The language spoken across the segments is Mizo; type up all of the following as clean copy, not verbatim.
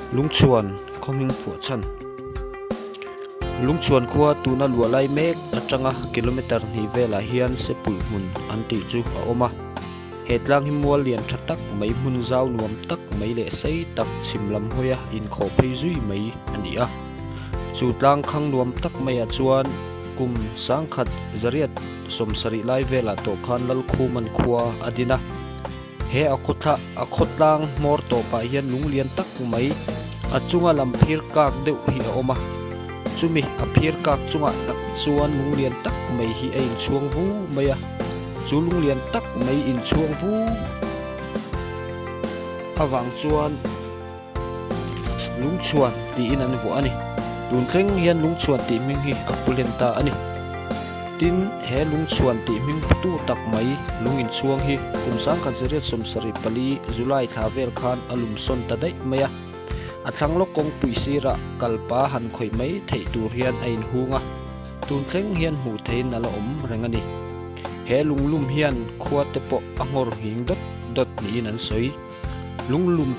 Lungchhuan khaw hming phuah chhan. Lungchhuan khua tuna luah lai mek atanga kilometre hnih velah hian Sepulh hmun an tih chu a awm a. He tlang hi mual lian tha tak mai hmun zau nuam tak mai leh sei tak chhim lam hawia inkhawh phei zui mai a ni a. Chu tlang khang nuam tak maiah chuan kum sangkhat zariat sawmsarih lai velah tawh khan Lalkhuman khua a din a. He a khawthla a khawtlang hmawr tawpah hian lung lian tak mai a chunga lam phir kak deuh hi a awm a. Chumi a phir kak chungah tak chuan lung lian tak mai hi a inchhuang vu mai a. Chu lung lian tak mai inchhuang vu avang chuan Lungchhuan tiin an vuah a ni. Tun thleng hian Lungchhuan tih hming hi a pu hlen ta a ni. Tin, he Lungchhuan tih hming putu tak mai lung inchhuang hi kum sangkhat zariat 74 July thla vel khan a lum sawn ta daih mai a. A thlang lawk kawngpui sirah kalpa han khawih mai theih tur hian a inhung a. Tun thleng hian hmuh theihin a la awm reng a ni. He lunglum hian khua te pawh a nghawr nghing dawt dawt niin an sawi. Lunglum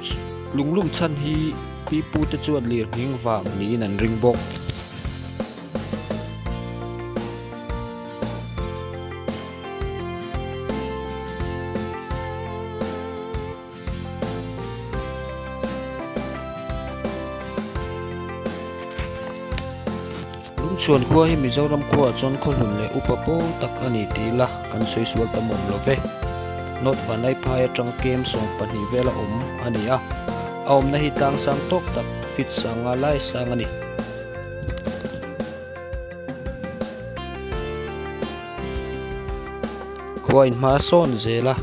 lunglum chhan hi pipu te chuan lir nghing vang niin an ring bawk. Lungchhuan khua hi Mizoram khuaah chuan khawhlun leh upa pawl tak a ni tih ila kan sawi sual tam awm lo ve. North Vanlaiphai atanga kem 12 vela awm a ni a, a awmna hi tlang sang tawk tak feet sanga lai sang a ni. Khua inhma sawn zel a,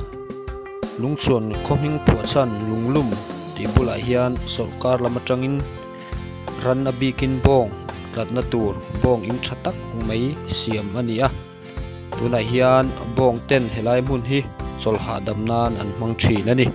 Lungchhuan khaw hming phuah chhan Lunglum tih bulah hian sawrkar lam atangin ran a bikin bawng tlatna tur bawng in tha tak mai siam a ni a. Tunah hian bawng ten helai hmun hi chawlh hahdam nan an hmang thin a ni.